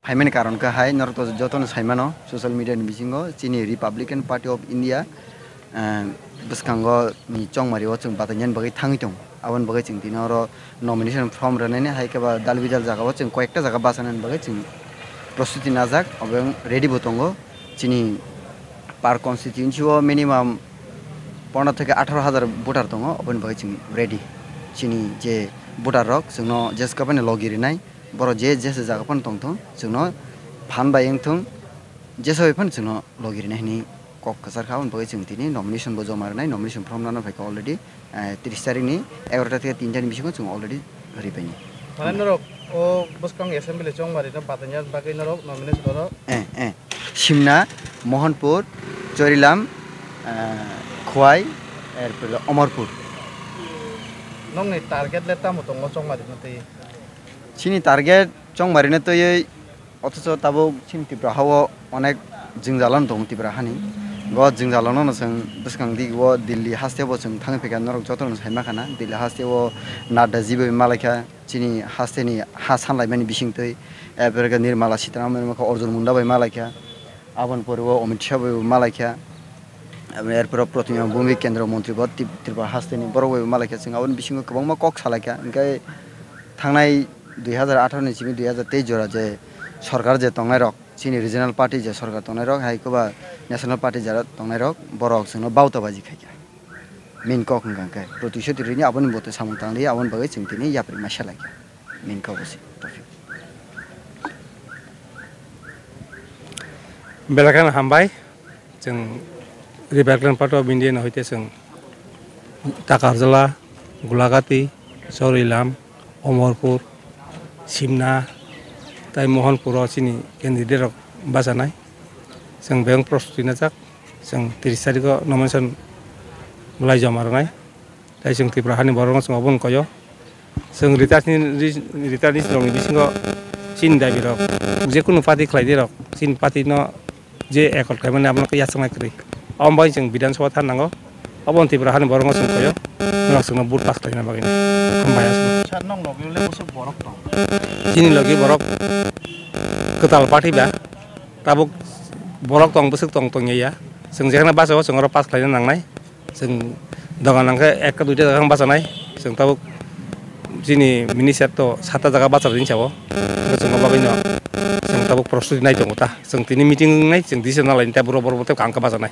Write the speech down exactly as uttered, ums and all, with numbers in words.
Saimani karon khe hai, norok to jotono saimano social media ni bisingo, chini Republican Party of India, eh, bwskango ni chongmari o chwng batainani bagwi thangwi tongo. Aboni bagwi chwng tini oro nomination form rwnaini hai khe ba dal bijal jaga o chwng koyekta jaga bachanani bagwi chwng prostuti najak, obo ready bo tongo. Chini per constituency o minimum pondro theke atharo hazar voter tongo, oboni bagwi chwng ready. Chini je voter rok chwngno jesa phano logi rinai, borok je jesa jaga phano tongthung, chwngno phan bai wngthung, jesa bai phano chwngno logi rinai hinwi kok kwchar kha. Aboni bagwi chwng tini nomination bo joma rinai, nomination form rwna phaikha already, eh, tris tarikni egarota theke tinta ni bisingo chwng already ripaini. Mane norok o bwskang assembly chongmari no bataina bagwi norok nomination oro? Eh, eh. Simna, Mohanpur, Chorilam, eh, Khwai, erpore Omorpur. Nokni target le tamo tongo chongmari no twi? Chini target chongmari no twiwi Othocho tabuk chini Tripura hao onek jwngjal no tongo Tripura hani. Bo jwngjal no chwng bwskang di o Delhi haste bo chwng thangwi phaikha, norok jotono sai mankha na Delhi haste o Nadda ji bai malaikha, chini haste ni ha sanlaimani bisingtwi, erpore khe Nirmala Sitharaman bai malaikha, Arjun Munda bai malaikha, aboni pore o Amit Shah bai malaikha. Erpore Pradyumna Bhumik Kendra Montri bo Trip-, Tripura haste ni borok bai malaikha, chwng aboni bisingo kwbangma kok salaikha, hwnkhe thangnai dui hazar atharo ni simi dui hazar teis jora je sorkar je tongnai rok, chini regional party je sorkar tongnai rok, hai koba national party jara tongnai rok, borok chwngno bauta baji khaikha. Main kok hwnkha hwnkhe protishuti rini aboni bote samung tangli, aboni bagwi chwng tini yapri ma selaikha. Main kok se topic. Belai kheno hambai. Chwng Republican Party of India ni hoite chwng Takarjala, Gulagati, Chorilam, Omorpur, Simna, tai Mohanpur o chini candidate rok bachanai. Chwng bebak prostuti najak. Chwng tris tarikh o nomination belai joma rwnai. Tai chwng Tripura hani borok no chwng obono koyo. Chwng rita ni, rita ni rokni bisingo chini dabi rok, je kunu party khlai di rok, chini party no je ekot khlaimani abono yachaknai kwrwi. Aboni bagwi chwng Bidhan Sabha thar nango. Obono Tripura hani borok no chwng koyo. Norok chwngno vote pass khlaina bagwi. Hambai aswk. Sir, nong logi le bwswk borok tong? Chini logi borok kwtal party ba. Tabuk borok tong, bwswk tong, tongya ya. Chwng jekheno bachao, chwng oro pass khlaina nangnai. Chwng dogan hwnkhe ekta duita jaga bachanai. Chwng tabuk chini minister to satta jaga bachardi hinwi sao. Hwnkhe chwngno bagwino chwng tabuk prostuti nai tongo ta. Chwng tini meeting wngnai, chwng decision nalaini ta borok, borok tei kangkhe bachanai.